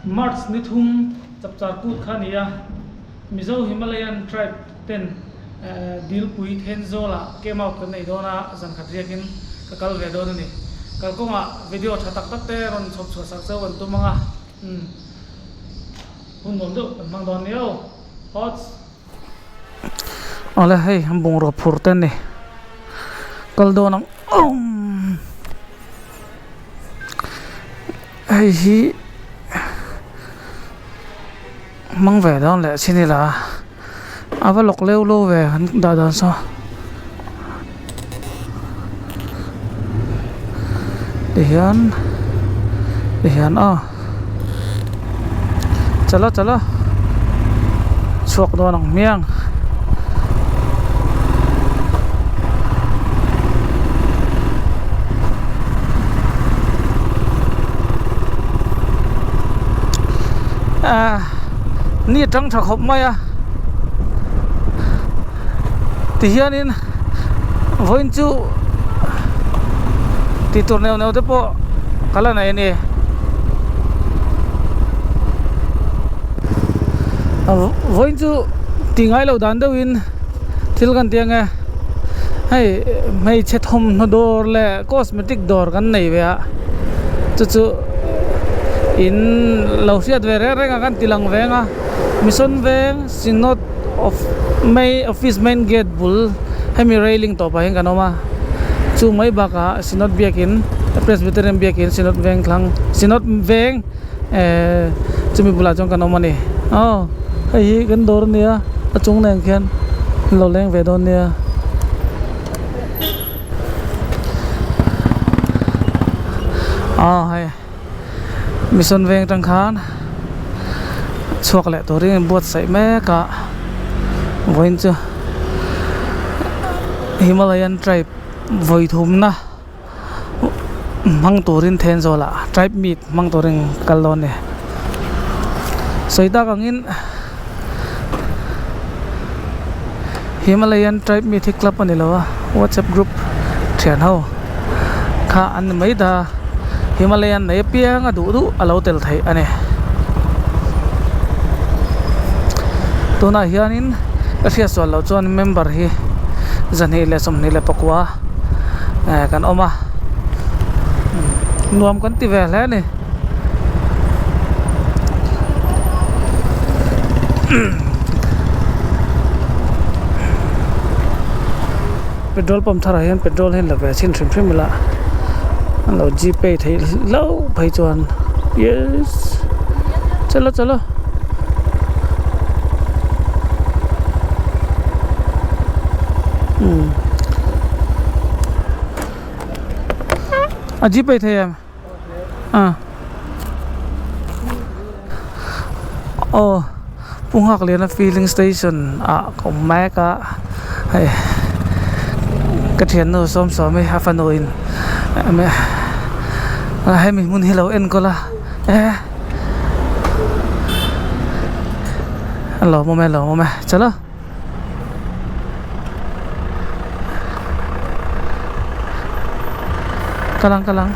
March ni thum chapchar kut kha a ni a, Mizo Himalayan Tribe ten Dilpui Thenzawl-ah camp out kan nei dawn a, zan khat riakin ka kal ve dawn a ni. Kalkawngah video tha tak tak te rawn chhawp chhuah sak chauh an tum ang a, umm hun nuam deuh kan hmang dawn nia aw. Thoughts? Awle hei bungraw phur te a ni, kal dawn ang umm hei hi hmang ve dawn leh chin ila a va lawk leu lo ve an dah dan saw tihian tihian aw chalo chalo chhuak dawn ang hmiang. Ni atang tha khawp mai a tihianin vawiin chu tih tur neuh neuh te pawh ka la nei a ni vawiin chu tih ngai loh dan deuhin thil kan ti ang e hei hmeichhe thawmhnaw dawr leh cosmetic dawr kan nei ve a chu chu in lo hriat ve reng reng a kan ti lang veng a mission veng synod of mai office main gate bul hemi railing tawpah hian kan awm a chu mai bakah synod biakin presbyterian biakin synod veng thlang synod veng ehh chumi bulah chuan kan awm a ni aw hei hi kan dawr a nia a chung nen khian an lo leng ve dawn nia. Aw hei mission veng atang khan chhuak leh turin an buatsaih mek a vawiin chu Himalayan tribe vawi thumna hmang turin Thenzawl ah tribe meet hmang turin kal dawn a ni sawi tak angin Himalayan tribe meet hi club a ni lo a whatsapp group thian ho kha an ni mai ta Himalayan nei apiang a duh duh a lo tel theih a ni tunah hianin ka hriat sual loh chuan member hi 224 eh kan awm a nuam kan ti ve hle a ni. Petrol pump tharah hian petrol hi la ve chhin hrim hrim ila an lo g pay theih hlauh phei chuan yes chalo chalo. A g pay thei em a aw Pu Nghakliana filling station ah ka awm mek a hei ka thiannu Sawmsawmi a fanu in hemi hmun hi lo enkawl a e a lawmawm e a lawmawm e chalo. Kal ang kal ang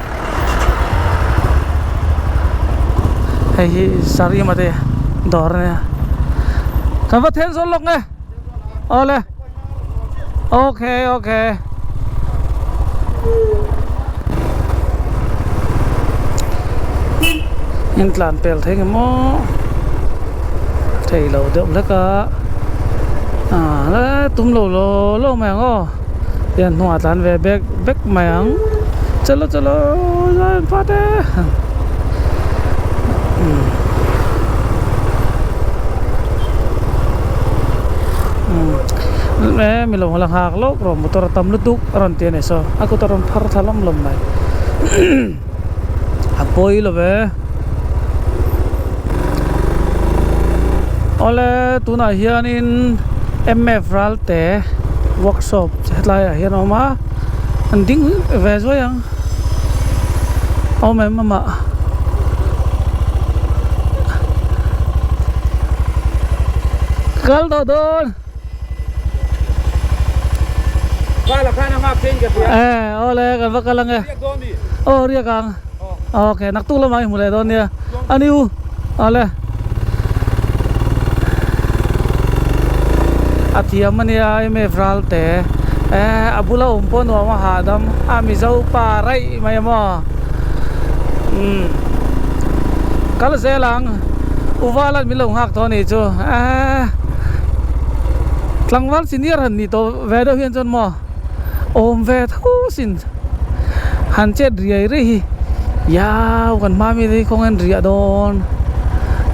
hei hi sarima te dawr a nia kan va then zawn lawk nge awle okay okay in tlan pel thei nge maw thei lo deuh hlek a ah le tum lo law law mai ang aw tian hnungah tlan ve bek bek mai ang chalo chalo fate e mi lo la nghak lawk rawh motor a tam lutuk a rawn ti a ni saw a kut a rawn phar thla lawm lawm mai a pawi lo ve awle tunah hianin M_F Ralte workshop hetlai ah hian a awm a an ding ve zuai ang a awm em amah. Kal tawh dawn. Kala khan a nghak thein ka hria. Eh, awle kan va kal ange. Riak dawn mi? Aw riak ang. Okay, naktuk lamah i hmu leh dawn nia. Ani u. Awle a thiam ania MF Ralte eh a bula awm pawh nuam a hahdam a Mizo pa raih mai a maw umm kal zel ang u Vala min lo nghak tawh a nih chu eh tlangval senior han nih tawh ve deuh hian chuan maw. Awm ve tho sin han chet riai riai hi iau kan hma mi te hi kawng en riah dawn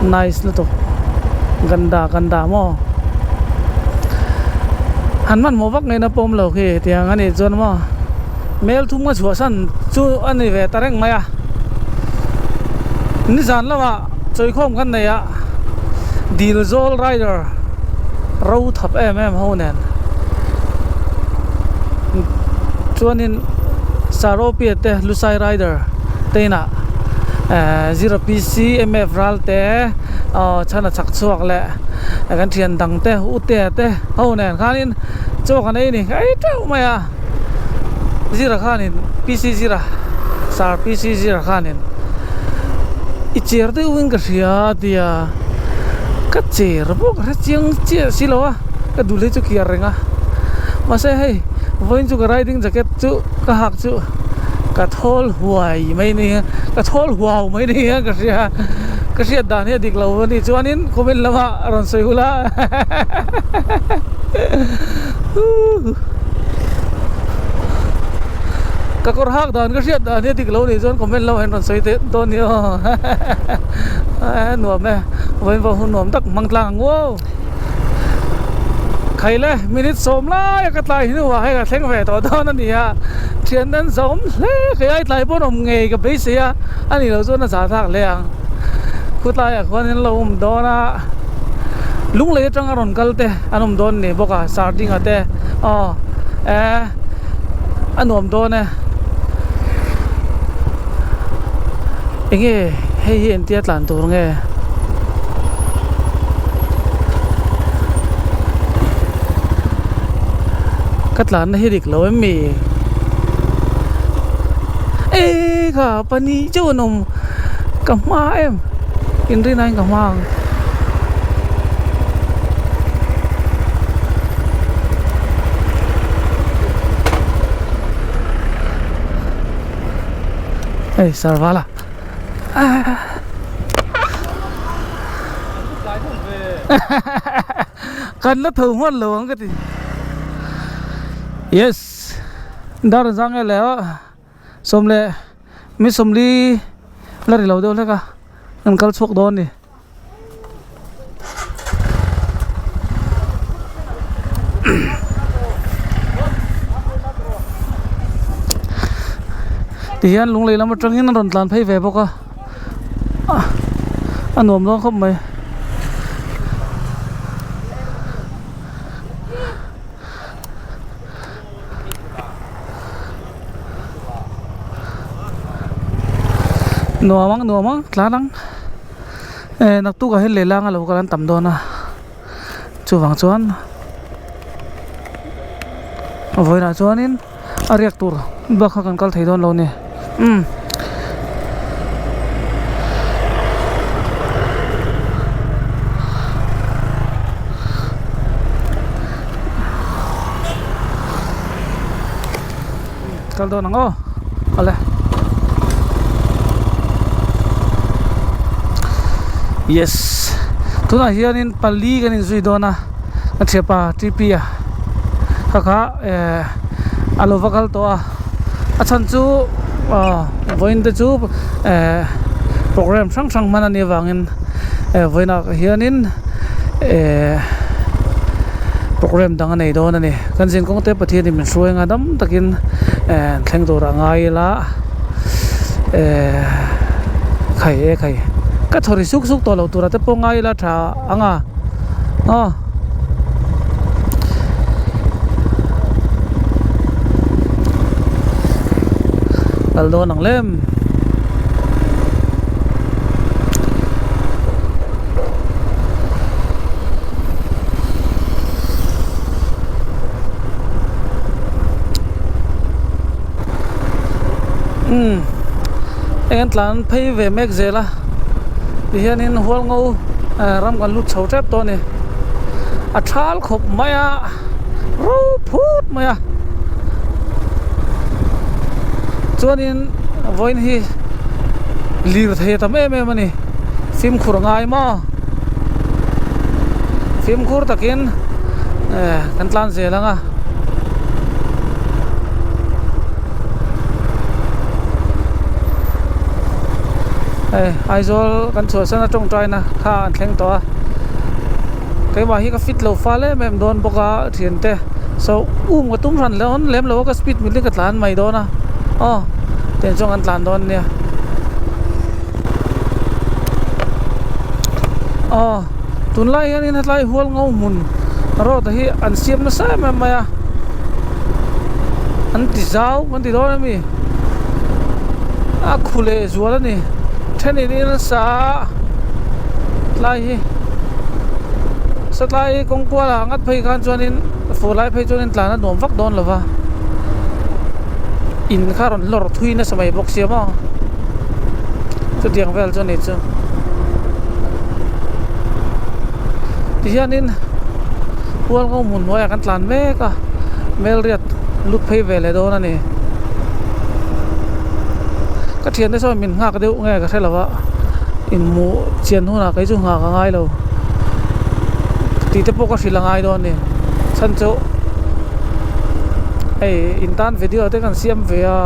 nice lutuk ganda ganda maw han hmanhmawh vak ngaihna pawh awm lo khi tiang a nih chuan maw mel thum ka chhuah san chu a ni ve ta reng mai a nizan lamah chawikhawm kan nei a Dilzawl rider ro thap em em ho nen. Chuanin Saropia te Lusai Rider te inah ehh zero PC MF ral te aw chhana chak chhuak leh kan thian dang te Utea te ho nen khanin chaw kan ei a ni ei teuh mai a zira khanin PC zira sir PC zira khanin i cher deuhin ka hria a tia ka cher bawk a hre chiang chiah si lo a. Ka dul hi chu kiar reng a mahse hei vawiin chu ka riding jacket chu ka hak chu ka thawl huai mai ni ka thawl huau mai ni hian ka hria ka hriat dan hi a dik lo a nih chuanin comment lamah a rawn sawi hul a ka kawr hak dan ka hriat dan hi a dik lo a nih chuan comment lamah hian rawn sawi teh dawn nia aw nuam e vawiin pawh hun nuam tak hmang tlang ang uau. Khaile minute sawm lai a ka tlai hnuah hei ka thleng ve tawh dawn a ni a, thian an zawm hle kei ai tlai pawn awm ngei ka beisei a, a nih loh chuan a zah thlak hle ang. Khutlaiah khuan in lo awm dawn a, lunglei atanga rawn kal te an awm dawn ni bawk a, sardinga te aw eh a nuam dawn e. Enge hei hi engtia tlan tur nge? Ka tlanna hi dik lo em mi? Eee kha pahnih chauh an awm ka hma em inrin aiin ka hma ang. Hei sarvala Kan la tho hman lo ang ka ti. Yes dar an zang e le a sawm leh mi sawmli la ri lo deuh hlek a an kal chhuak dawn a ni. Tihian lunglei lam atangin a rawn tlan phei ve bawk a a nuam dawn khawp mai. Nuam ang nuam ang tlan ang. Eh naktuk ah hian lehlang a lo kal an tam dawn a chuvang chuan vawiinah chuanin a riak tur bak kha kan kal thei dawn lo a ni umm. Kal dawn ang aw awle yes tunah hianin pali kan inzui dawn a a thiapa T P a kha kha eh a lo va kal tawh a a chhan chu ah vawiin te chu eh program hrang hrang hman a nih avangin eh vawiinah hianin eh program dang a nei dawn a ni. Kan zin kawng te Pathianin min hruai anga dam takin eh thleng tur a ngai ila eh khai e khai ka thaw ri suk suk tawh loh tura te pawh ngai ila tha anga aw. Kal dawn ang lem. Umm hei an tlan phei ve mek zel a. Tihianin Hualngo ram kan lut chho tep tawh a ni. A thal khawp mai a, ro phut mai a. Chuanin vawiin hi lirthei a tam em em a ni. Fimkhur a ngai maw? Fimkhur takin kan tlan zel ang a. Hei Aizawl kan chhuahsan a tawngtaina kha an thleng tawh a keimah hi ka fit lo fal em em dawn bawk a thiante so um ka tum hran dawn lem lo a ka speed mil hi ka tlan mai dawn a aw tiang chuan kan tlan dawn nia aw tunlai hianin hetlai hual ngo hmun road hi an siam nasa em em mai a an ti zau kan ti dawn ami a khu leh zual a ni thenin in sa tlai hi satlai kawng kual ah ngat phei khan chuanin fur lai phei chuanin tlan a nuam vak dawn lo va in kha rawn lawr thui nasa mai bawk sia maw chutiang vel chu a ni chu tihianin hualngo hmun hnuaiah kan tlan mek a melriat lut phei ve leh dawn a ni ka thiante sawn min nghak deuh nge ka hre lo a inhmuh chian hunah kei chu nghak a ngai lo tih te pawh ka hrilh a ngai dawn a ni chhan chu hei in tan video te kan siam ve a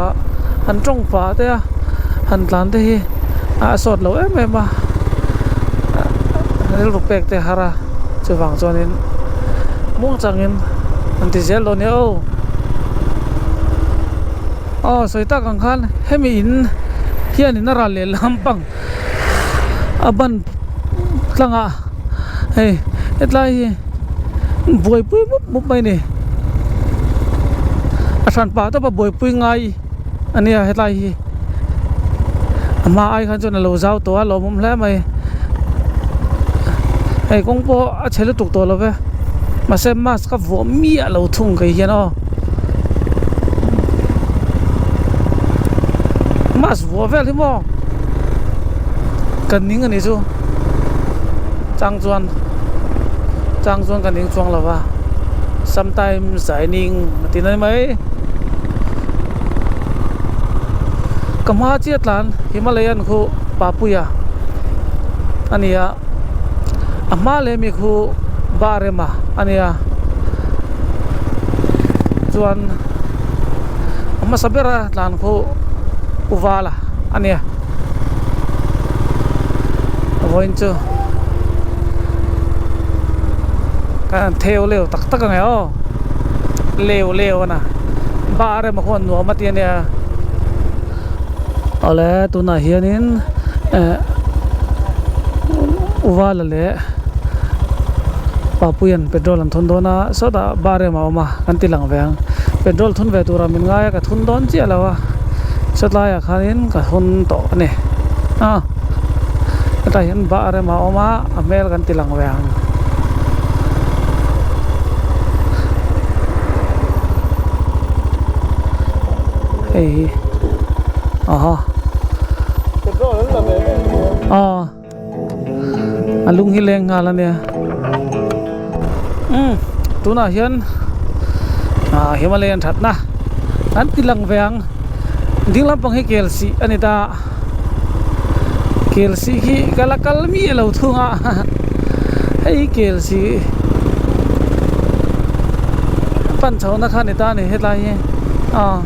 han tawng pah te a han tlan te hi a sawt lo em em a rilru pek te a har a chuvang chuanin muang changin an ti zel dawn nia aw aw sawi tak ang khan hemi in hianin a ral leh lampang a ban tlangah hei hetlai hi buaipui mup mup mai a ni a hran pah tawp a buaipui ngai a nia hetlai hi a hma ai khan chuan a lo zau tawh a lawmawm hle mai hei kawng pawh a chhe lutuk tawh lo ve mahse mask a vuah miah lo thung kei hian aw mask vuah vel hi maw ka ning a nih chu chang chuan chang chuan ka ning chuang lo va sometimes I ning a ti nai mai. Ka hma chiah tlan Himalayan khu Papuia a ni a a hma leh mi khu Barema a ni a chuan a hmasa bera tlan khu Uvala a ni a vawiin chu kan han theu leu tak tak ang e aw. Leu leu a na bar emaw khaw nuam a ti a nia awle tunah hianin eh uvala leh papuia'n petrol an thun dawn a sawtah bar emaw a awm a kan ti lang ve ang petrol thun ve turah min ngai a ka thun dawn chiah lo a sawtlaiah khanin ka thun tawh a ni a hetah hian bar emaw a awm a a hmel kan ti lang ve ang. Hei hi aha aw a lung hi leng nghal a nia umm tunah hian ah Himalayan thatna an ti lang ve ang ding lampang hi kel sih a ni ta. Kel sih hi ka la kal miah lo thung a hei kel sih pan chho na kha ni ta a ni hetlai hi aw.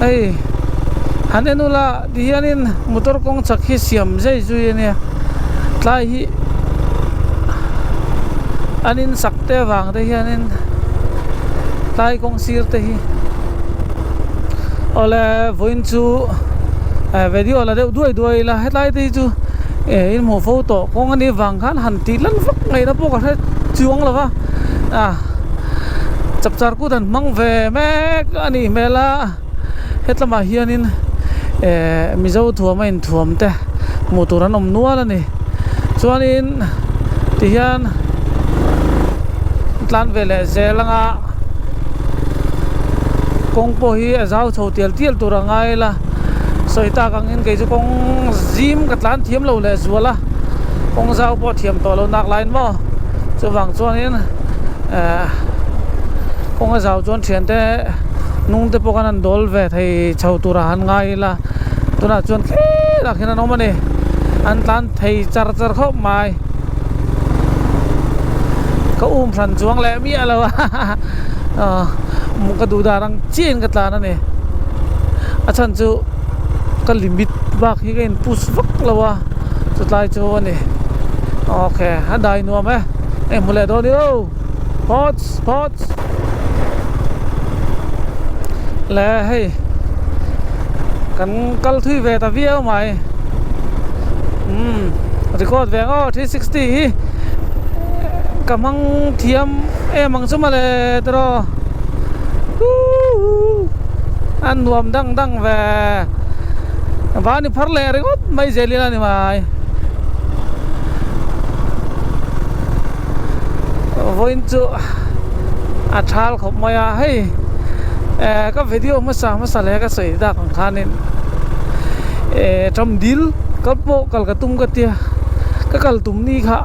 Hei han en ula tihianin motor kawng chak hi siam zai zui a nia tlai hi an in sak te avang te hianin tlai kawng sir te hi awle vawiin chu eh video la deuh duai duai ila hetlai te hi chu eh in hmuh fo tawh kawng a nih vang khan han tih lan vak ngaihna pawh ka hre chuang lo va ah chapchar kut an hmang ve mek a nih hmel a hetlamah hianin eh mizo thuam a inthuam te hmuh tur an awm nual a ni chuanin tihian tlan ve leh zel anga. Kawng pawh hi a zau chho tial tial tur a ngai la, sawi tak angin kei chu kawng zim ka tlan thiam lo leh zual a, kawng zau pawh thiam tawh lo nak laiin maw chuvang chuanin ehh kawng a zau chuan thiante nung te pawh khan an dawl ve thei chho tur a han ngai ila tunah chuan thleng ah khian an awm a ni an tlan thei char char khawp mai ka um hran chuang leh miah lo a aw ka duh dan ang chiah in ka tlan a ni a chhan chu ka limit bak hi ka in push vak lo a chutlai chu a ni okay a dai nuam e hei hmu leh dawn i aw phawts phawts le hei kan kal thui ve ta viau mai umm record ve ang aw 360 hi ka hmang thiam em ang chu mawle tiraw huuu a nuam dang dang ve van i phar leh ringawt mai zel ila ni mai vawiin chu a thal khawp mai a hei eh ka video hmasa hmasa leh ka sawi dak ang khanin eh ṭam dil kal pawh kal ka tum ka tia ka kal tum ni kha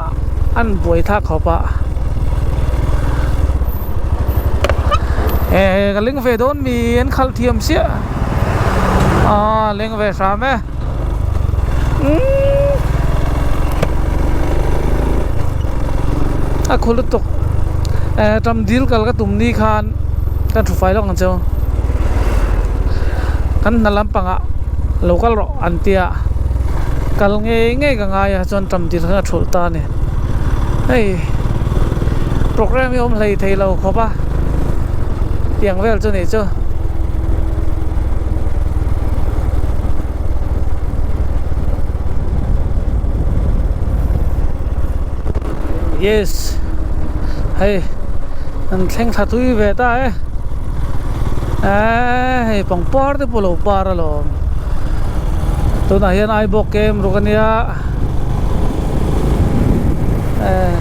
an buai thlak khawp a eh ka leng ve dawn mi an khalh thiam chiah aw leng ve hram e umm a khu lutuk eh ṭam dil kal ka tum ni khan ka thu fai lawk ang chu kan hna lampangah lo kal rawh an tia kal ngei ngei ka ngai a chuan ṭam dil kha ka thulh ta a ni hei programme hi a awm hlei thei lo khawp a tiang vel chu nih chu. Yes hei an thleng thla tui ve ta e eee hei pangpar te pawh lo par alawm tunah hian Aibawk kem ruk ania eee.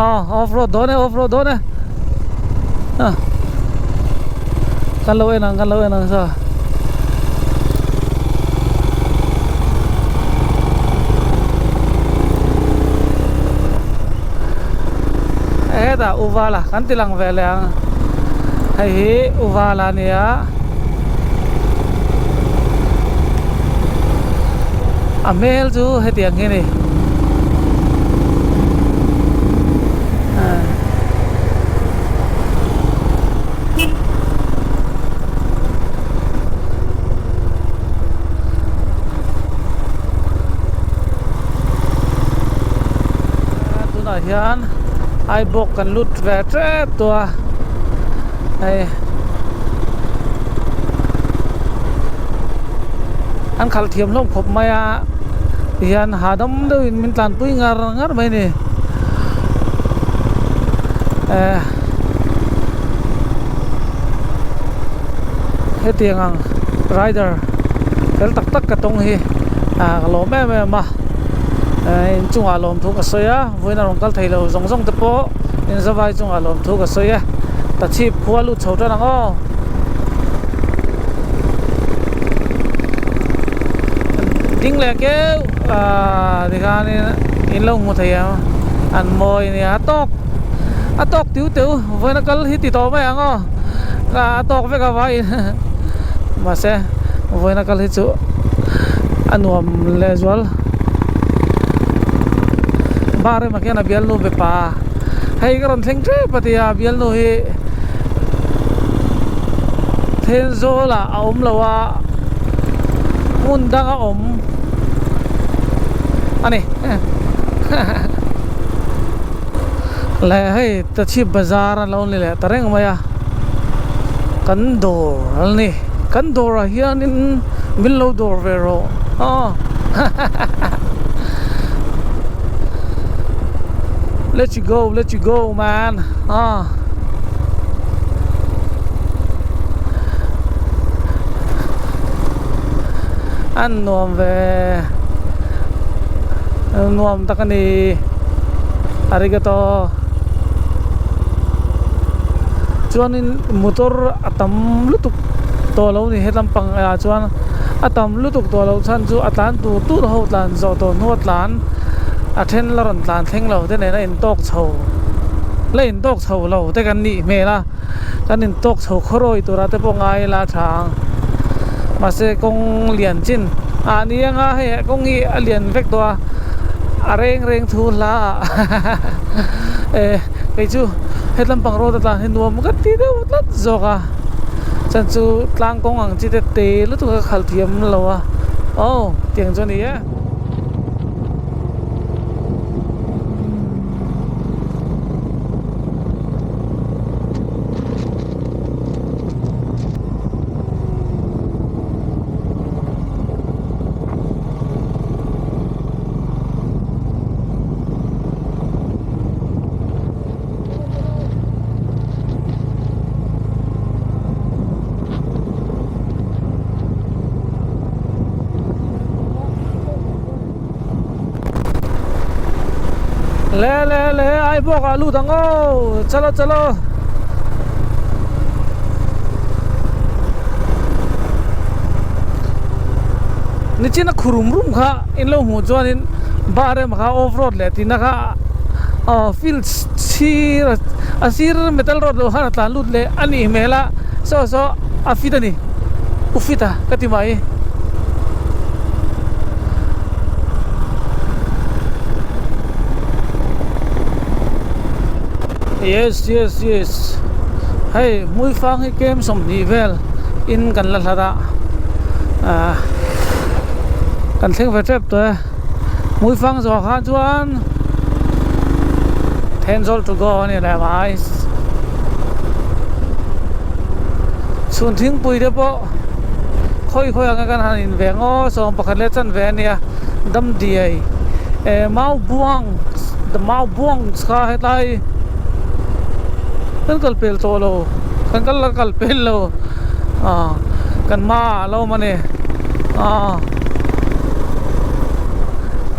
Aw off road dawn e off road dawn e ah kan lo en ang kan lo en ang sa hetah uvala kan ti lang ve leh ang hei hi uvala a nia a hmel chu hetiang hi a ni. Tunah hian Aibawk kan lut ve tep tawh a hei an khalh thiam hlawm khawp mai a tihian hahdam deuhin min tlanpui ngar ngar mai a ni eh hetiang ang rider fel tak tak ka tawng hi ah ka lawm em em a eh inchungah lawm thu ka sawi a vawiin a rawn kal thei lo zawng zawng te pawh inzavai chungah lawm thu ka sawi a tachhip khua lut chho tan ang aw. Ding leh keuh ah tikhanin in lo hmu thei ang an mawi ania a tawk a tawk tiu teu vawiin a kal hi ti tawh mai ang aw a tawk vek a vaiin mahse vawiin a kal hi chu a nuam leh zual bar emaw khian a bialnu be pa hei ka rawn thleng tep a tia bialnu hi. Thenzawl ah a awm lo a hmun dang a awm a ni leh hei Tachhip bazar a lo ni leh ta reng mai a kan dawr a ni kan dawr ah hianin min lo dawr ve rawh aw let's go let's go man aw. An nuam ve nuam tak a ni. Arigato. Chuanin motor a tam lutuk tawh lo ni he lampang ah chuan a tam lutuk tawh loh chhan chu a tlan tur tur ho tlan zawh tawh hnu a tlan a then la rawn tlan thleng lo te nen a intawk chho la intawk chho lo te kan nih hmel a kan intawk chho khawrawi tura te pawh ngai ila a tha ang mahse kawng lian chin ah ni anga hei kawng hi a lian vek tawh a a reng reng thu hla ah eh kei chu hetlam pang road a tlan hi nuam ka ti deuh tlat zawk a chuan chu tlang kawng ang chi te te lutuk a khalh thiam lo a aw tiang chu a ni e. Le le le ai bawk ah lut ang aw chalo chalo nichin a khurum rum kha in lo hmuh chuanin bar emaw kha off road leh tihna kha aw field sir a sir metal road lo khan a tlan lut leh a nih hmel a saw saw a fit a ni u fit a ka ti mai. Yes yes yes hei hmuifang hi kem 20 vel in kan la hlat a ah kan thleng ve tep tawh e hmuifang zawh khan chuan Thenzawl to go a ni leh mai chhun thingpui te pawh khawi khawi ang kan han in ve ngaw sawm pakhat leh chan ve a nia damdiai eh mau buang the mau buang kha hetlai kan kal pel tawh lo kan kal la kal pel lo ah kan hma ah a lo awm a ni ah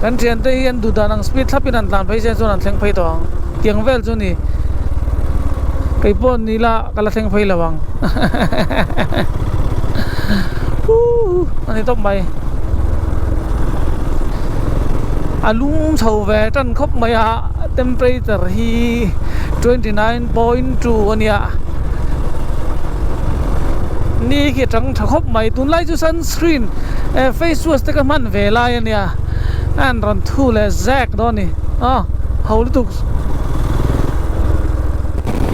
kan thiante hi an duh dan ang speed thlap in an tlan phei se chuan an thleng phei tawh ang tiang vel chu a ni kei pawh ni la ka la thleng phei lo ang huuu a ni tawp mai a lum chho ve tan khawp mai a temperature hi 29.2 a nia ni khi a tang tha khawp mai tunlai chu sunscreen eh face wash te ka hman ve lai a nia a an rawn thu leh zek dawn a ni aw ho lutuk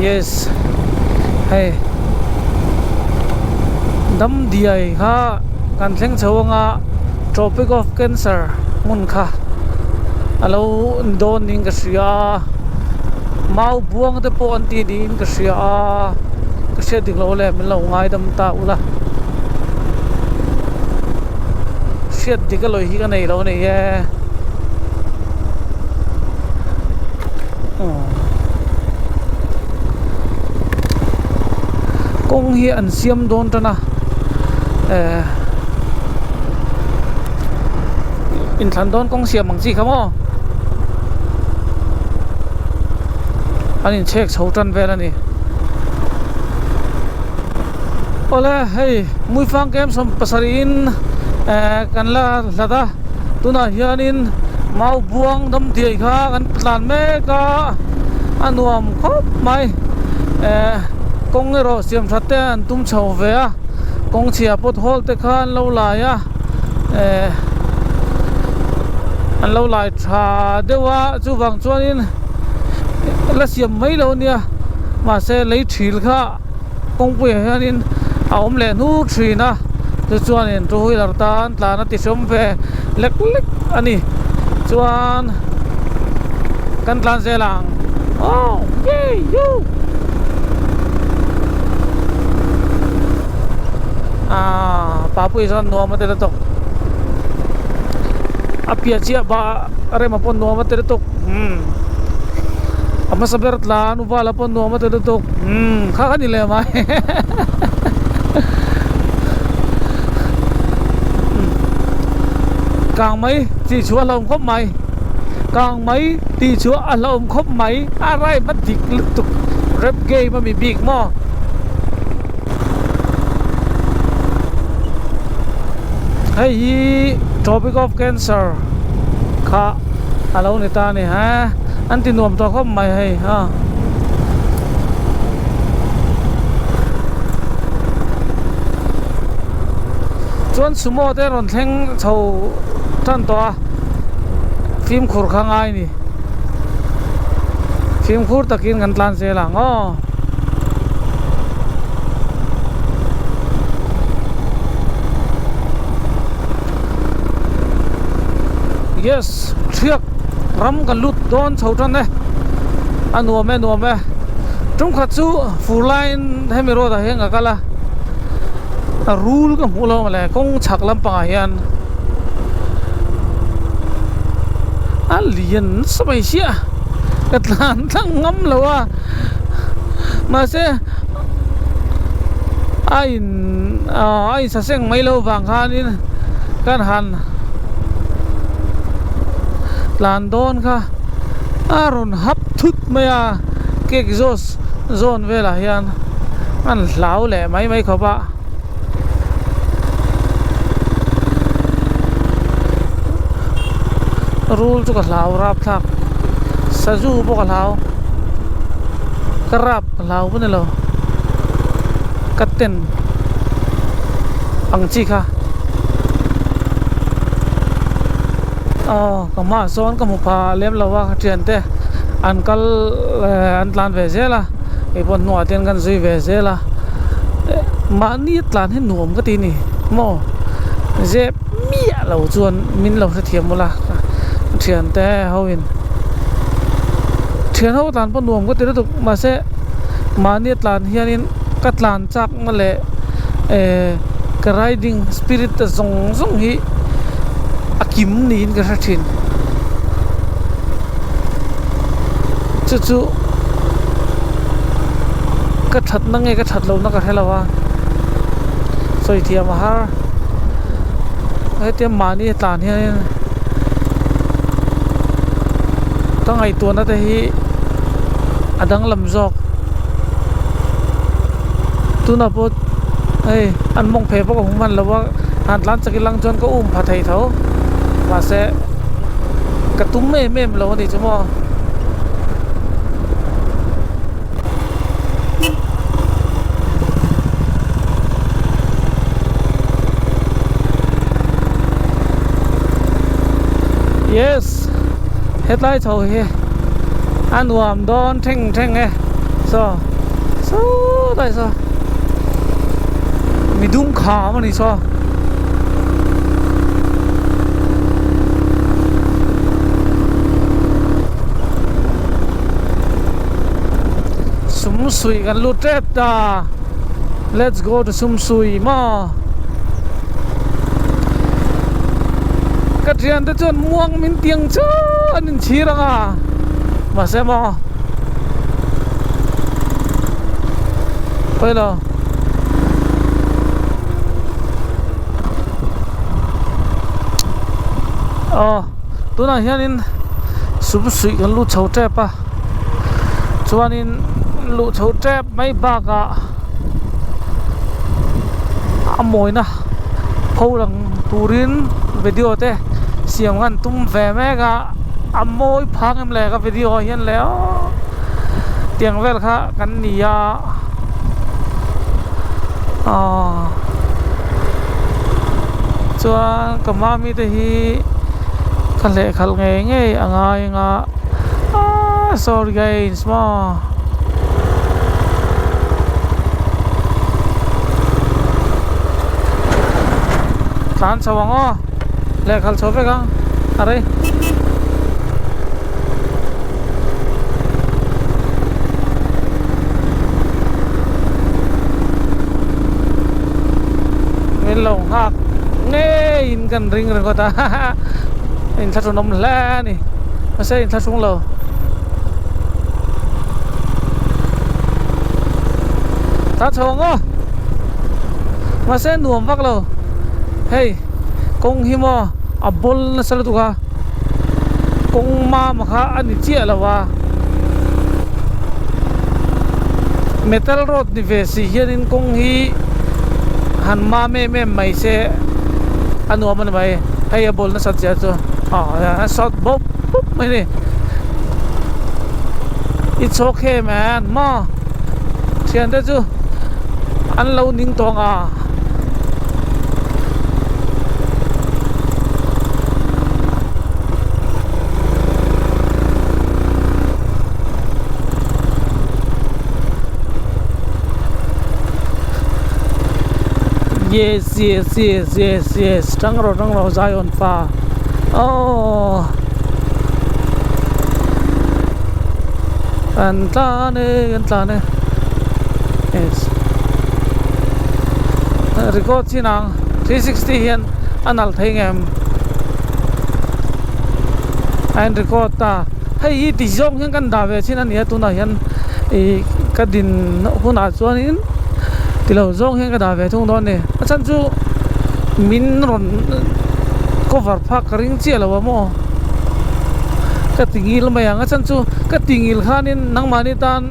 yes hei dam diai kha kan thleng chho anga tropic of cancer hmun kha a lo ni dawn niin ka hria mau buang te pawh an ti niin ka hria a ka hriat dik loh le min lo ngaidam ta ula hriat dik a lawi hi ka nei lo a ni e kawng hi an siam dawn tan a eh inthlan dawn kawng siam ang chi kha maw an inchhek chho tan vel a ni awle hei Muifang kem 70 in eh kan la hlat a tunah hianin mau buang dam diai kha kan tlan mek a a nuam khawp mai eh kawng erawh siam that te an tum chho ve a kawng chhia pawt hawl te kha an lo lai a eh an lo lai tha deuh a chuvang chuanin la siam mai lo ania mahse lei thil kha kawngpuiah hianin a awm leh hnur thin a tichuanin two wheeler tan tlan a ti hrawm ve lek lek a ni chuan kan tlan zel ang aw yay yoo ah papui chuan nuam a ti lutuk a piah chiah bah rema pawh nuam a ti lutuk umm a hmasa ber tlan uvala pawh nuam a ti lutuk umm kha kha ni leh mai kang mai chi chhuah hlauhawm khawp mai. Kang mai tih chu a hlauhawm khawp mai, a rhyme a dik lutuk rap game a mi bik maw? Hei hi Tropic of Cancer kha a lo ni ta a ni he, an ti nuam tawh khawp mai hei a. Chuan sumo te rawn thleng chho tan tawh a fimkhur kha ngai ni fimkhur takin kan tlan zel ang aw. Yes thiak ram kan lut dawn chho tan e a nuam e nuam e tumkhat chu fur laiin hemi road ah hian ka kal a rul ka hmuh lo mawle kawng chhak lampangah hian a lian nasa mai sia ka tlan tlang ngam lo a mahse a in a in saseng mai lo vang khanin kan han tlan dawn kha a rawn hap thut mai a cake exhaust zawn velah hian an hlau leh mai mai khawp a. Rul chu ka hlau rap thlak sazu pawh ka hlau ka rap ka hlau pawh ni lo ka ten ang chi kha aw ka hmaah sawn ka hmu pha lem lo a thiante an kal an tlan ve zel a keipawh hnuah te hian kan zui ve zel a. Mahni tlan hi nuam ka ti ni maw zep miah lo chuan min lo hrethiam ula thiante ho in thian ho tlan pawh nuam ka ti lutuk mahse mahni tlan hianin ka tlan chak na leh eh ka riding spirit te zawng zawng hi a kim niin ka hre thin chu chu. Ka thatna nge ka that lohna ka hre lo a, sawi thiam a har. Hetia mahni a tlan hianin ka ngaihtuahna te hi a danglam zawk. Tunah pawh hei an mawng pheh pawh ka hmu hman lo a, han tlan chak ilang chuan ka um pha thei tho. Mahse ka tum em em lo a nih chu maw. Yes hetlai chho hi a nuam dawn thleng thleng e saw sawtlai saw mi dum kham a ni saw. Sumsui kan lut tep ta let's go to Sumsui maw ka thian te chuan muang min tiang chu an inchhir ang a mahse maw pawilo aw tunah hianin Sumsui kan lut chho tep a chuanin luh chho tep mai bakah a mawina pho lang turin video te siam khan tum ve mek a a mawi phang em le ka video ah hian le aw tiang vel kha kan ni a aw chuan ka mami te hi ka hlehkhalh ngei ngei a ngai ang a aaa sorry guys maw tlan chho ang aw lehkhalh chho vek ang a rei. Min lo nghak ngeiin kan ring ringawt a inthlahrun awm hle a ni mahse inthlahrung lo. Ta chho ang aw mahse nuam vak lo hei kawng hi maw a bawl nasa lutuk a. Kawng mama kha a ni chiah lo a, metal road ni ve si hianin kawng hi han mam em em mai se a nuam a ni mai, hei a bawl nasat zia chu aw a sawt bawp bawp mai a ni, it's okay man maw thiante chu an lo ning tawh ang a. Yes yes yes yes yes tang rawh tang rawh Zion fa aww kan tlan e kan tlan e yes record chin ang 360 hian a nalh thei ngem a in record ta hei hi ti zawng hian kan dah ve chin a ni a tunah hian ih ka din hunah chuanin ti lo zawng hian ka dah ve thung dawn a ni a chhan chu min rawn cover phak ka ring chiah lo a maw ka ti ngil mai ang a chhan chu ka ti ngil khanin nangmahni tan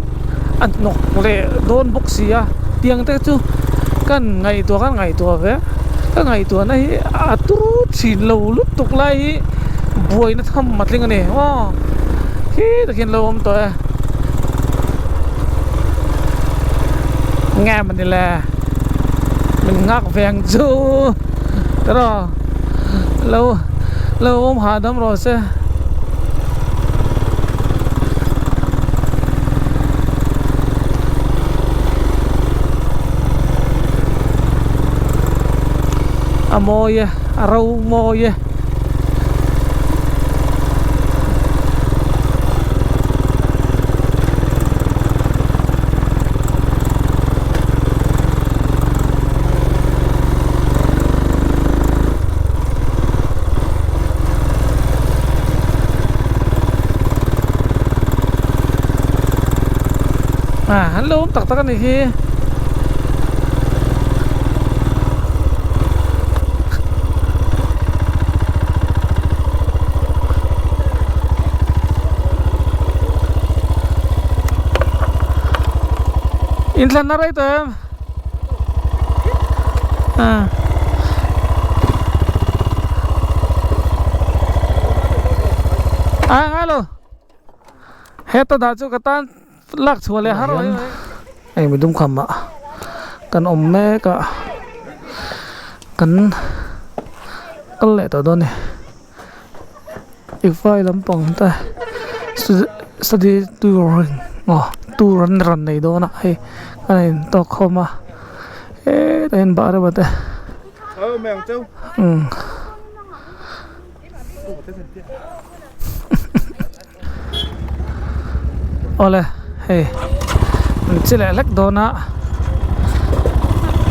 a hnawk leh dawn bawk si a tiang te chu kan ngaihtuah kan ngaihtuah ve ka ngaihtuahna hi a turu thin lo lutuk lai hi buaina tham a tling a ni aw khi takin lo awm tawh e nge mawni le min nghak ve ang chu tiraw lo lo awm hahdam rawh se. A mawi e a ro mawi e. Ah an lo awm tak tak a nih hi. Inthlanna rei tawh em? Ah. Ah ngai lo. Heta dah chu ka tan lak chhuah leh har mai mai. Hei midum kham ah kan awm mek a kan kal leh tawh dawn a ni Ifai lampang te study tour aw tour an rawn nei dawn a hei a in tawk khawm a hetah hian bah reuh a te umm. Awle hei an che leh hlek dawn a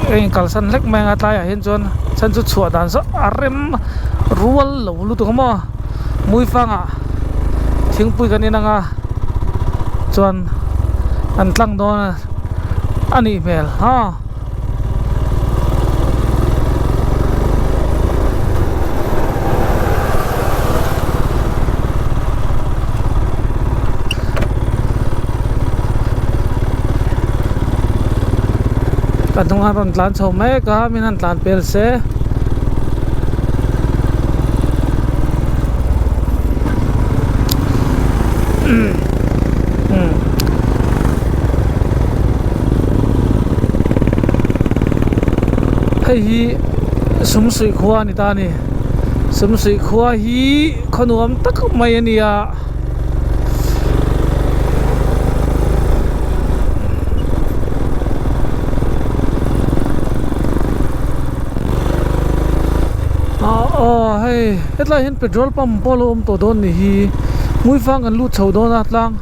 a inkalsan hlek mai anga tlaiah hian chuan chhan chu chhuah dan saw a rem rual lo lutuk a maw muifangah thingpui kan in anga chuan an tlang dawn a a nih hmel ha. Ka hnungah rawn tlan chho mek a min han tlan pel se. Hei hi Sumsuih khua a ni ta a ni Sumsuih khua hi khaw nuam tak mai a ni a. Aw hei hetlai hian petrol pump pawh a lo awm tawh dawn ni hi hmuifang kan lut chho dawn a tlang.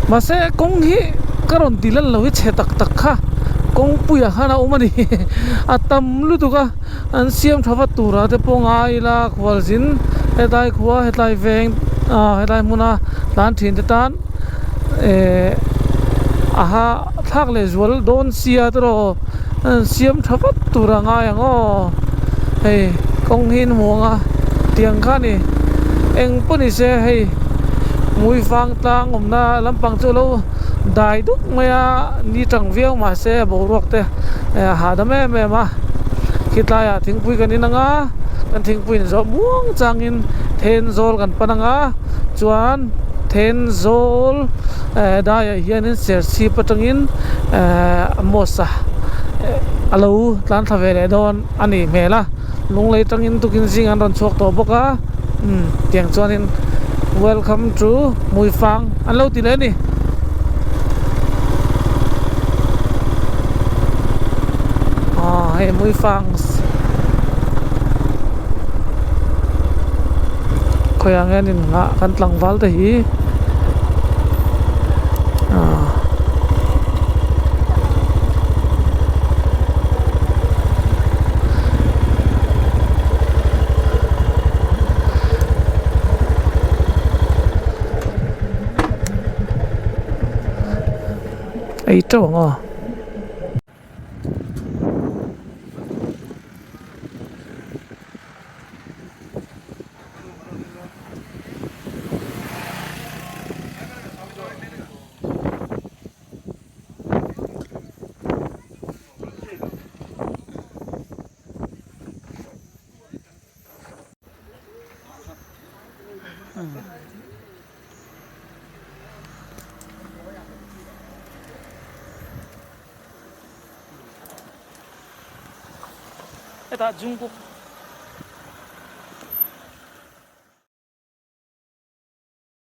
Mahse kawng hi ka rawn ti lan lo hi chhe tak tak kha kawngpuiah khan a awm a ni a tam lutuk a an siam tha vat turah te pawh ngai ila khualzin hetlai khua hetlai veng ah hetlai hmuna tlan thin te tan eh aha thlak leh zual dawn sia te rawh an siam tha vat tur a ngai ang aw hei kawng hi an hmu ang a tiang kha a ni. Eng pawh ni se hei Muifang tlang awmna lampang chu alo dai dup mai a ni tang viau mahse a boruak te a hahdam em em a khitlaiah thingpui kan in ang a kan thingpui in zawh muang changin Thenzawl kan pan ang a chuan Thenzawl eh daiah hianin Serchhip atangin eh Amos-a alo tlan thla ve leh dawn a nih hmel a. Lunglei tangin tukin zing an rawn chhuak tawh bawk a umm tiang chuanin welcome to Hmuifang an lo ti leh a ni. Aw hei Hmuifang khawiah nge an innghah kan tlangval te hi aw. Ei teuh ang aw. Hetah Jungkook.